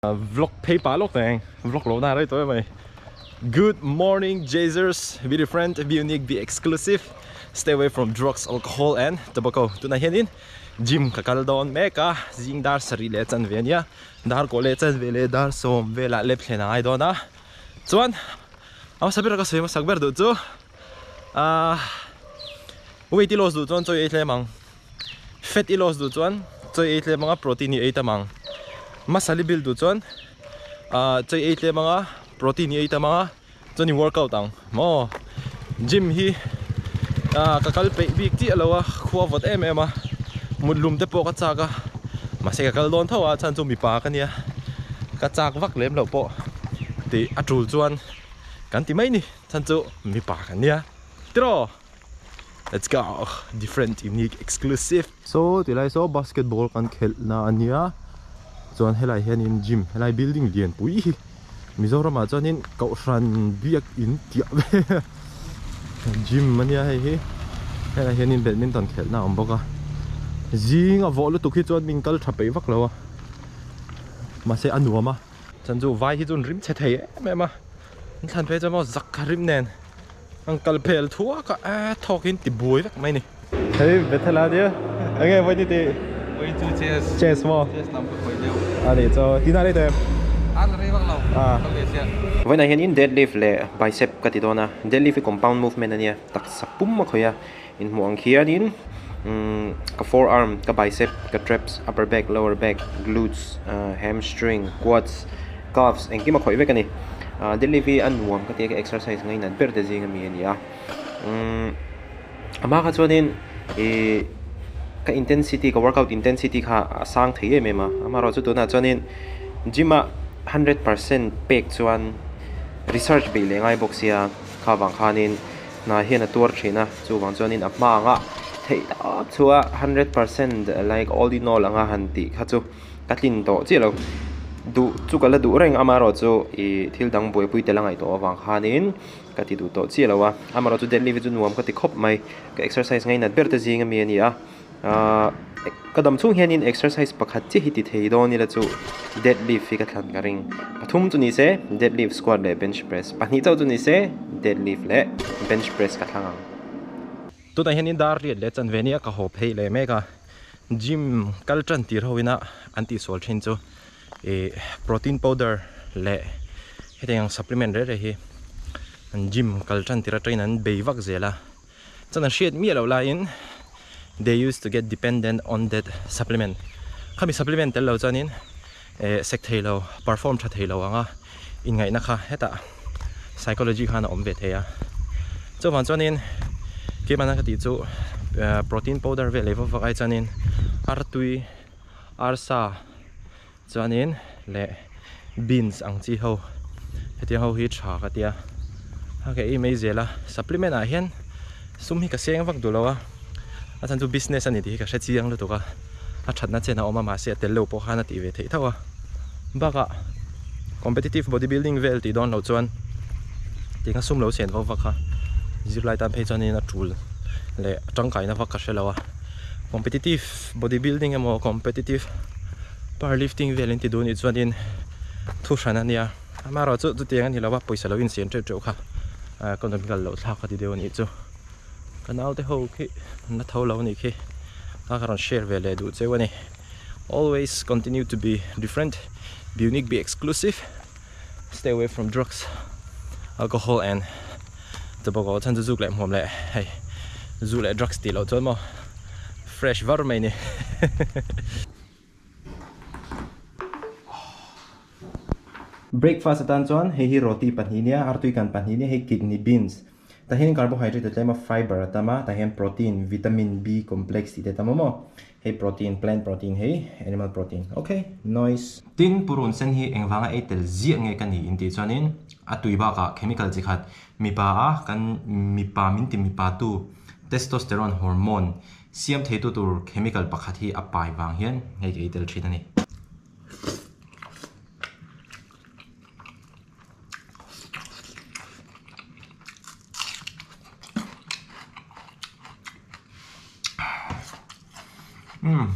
Vlog phei pah lawk teh ang vlog lo na rei tawh em mai Good morning Jazers be different be unique be exclusive stay away from drugs alcohol and tobacco tunah hianin gym ka kal dawn mek a zing dar sarih leh chanve ania dar kawh leh chanve leh dar sawm velah lep thlen a ngai dawn a chuan a hmasa ber ka sawi hmasak ber duh chu ahh weight i loss duh chuan chaw i ei tlem ang. Fat i loss duh chuan chawi ei tlem anga protein i ei tam ang. Muscle i build duh chuan chawi ei tlem anga protein i ei tam anga chuan i workout ang maw. Gym hi ka kal peih bik chiah lo a, khua vawt em em a, mut lum te pawh ka chak a, mahse ka kal dawn tho a chhan chu mipa ka nia, ka chak vak lem loh pawh tih a tul chuan kan ti mai ni, chhan chu mipa kan nia tiraw. Let's go! Different, unique, exclusive. So tilai saw basketball kan khelh na a nia chuan helai hianin gym helai building lian pui hi Mizoram ah chuanin kohhran biak in tiah vel gym a nia hei hi helai hianin badminton khelh na a awm bawk a zing a vawh lutuk hi chuan min kal tha peih vak lo a mahse a nuam a chuan chu vai hi chu an rim chhe thei em em a an thlan phei chuan maw zak kha rim nen. An kal phel thuak a eh thawk in ti buai vek mai ni. Hei Bethel a nia enge vawi ni tih. Vawi chu chess. Chess maw? Chess lam ka khawi deuh. A nih chu tina rei tawh em? A la rei vak lo. Kal leh chiah. Vawiinah hianin deadlift leh bicep ka ti dawn a, deadlift hi compound movement a nia, taksa pum a khawih a, inhmuh ang khianin ka forearm, ka bicep, ka traps, upper back, lower back, glutes, hamstring, quads, calves engkim a khawih vek a ni. Deadlift hi a nuam ka ti a, ka exercise ngainat ber te zing ami a ni a. A hma kha chuanin ih ka intensity ka workout intensity kha a sang thei em em a, amaherawhchu tunah chuanin gym ah 100% pek chuan research beih leh ngai bawk sia kha vang khanin Hna hian a tuar thin a, chuvang chuanin a hma anga theih tawp chu a 100% like all in all anga han tih kha chu ka tlin tawh chiah lo. Duh chu ka la duh reng amaherawh chu ih thil dang buaipui tel a ngaih tawh avang khanin ka ti duh tawh chiah lo a, amaherawh chu deadlift hi chu nuam ka ti khawp mai, ka exercise ngainat ber te zing ami a ni a. Ahh ka dam chhung hianin exercise pakhat chiah hi ti thei dawn ila chu deadlift hi ka thlan ka ring. Pathum chu ni se deadlift squat leh bench press pahnih chauh chu ni se deadlift leh bench press ka thlang ang. Tunah hianin dar riat leh chanve nia ka haw phei leh mek a, gym kal tan tir ho ina an tihsual thin chu ih protein powder leh hetiang ang supplement reh reh hi an gym kal tan tir atangin an bei vak zel a. Chuan an hriat miah loh laiin they used to get dependent on that supplement. Khami supplement tel lo chuanin eh sek thei lo, perform tha thei lo anga inngaihna kha hetah psychology khan a awm ve thei a. Chuvang chuanin keimahna ka tih chu protein powder vel ei vak vak ai chuanin artui, arsa chuanin leh beans ang chi ho hetiang ho hi tha ka tia a ka ei mai zel a supplement ah hian sum hi ka seng vak duh lo a a chhan chu business a ni tih hi ka hre chiang lutuk a a thatna chen a awm a mahse a tel lo pawh khan a tih ve theih tho a bakah competitive body building vel tih dawn loh chuan tiang a sum lo chen vak vak kha zirlai tan phei chuanin a tul leh a tangkaina vak ka hre lo a competitive body building emaw competitive Powerlifting vel in ti duh anih chuanin thu hran a nia amaherawh chu chutiang a ni lo a pawisa lo insiam teuh teuh kha economical loh thlak ka ti deuh anih chu ka naute ho khi an la tho lo anih khi a ka rawn share ve leh duh cheu a ni always continue to be different be unique be exclusive stay away from drugs alcohol and tobacco chhan chu zuk leh hmuam leh hei zu leh drugs tih loh chuan maw fresh var mai ni. Breakfast atan chuan hei hi roti pahnih nia, artui kan pahnih nia, hei kidney beans. Tah hian carbohydrate a tlem a, fiber a tam a, tah hian protein, vitamin B complex tih te a tam a maw. Hei protein, plant protein hei animal protein. Ok, nice. Tin, purun sen hi engvanga ei tel ziah nge ka ni intih chuanin a tui bakah chemical chi khat mipa a kan mipa min ti mipa tu testosterone hormone Siam theitu tur chemical pakhat hi a pai vang hian hei ka ei tel thin a ni. Umm.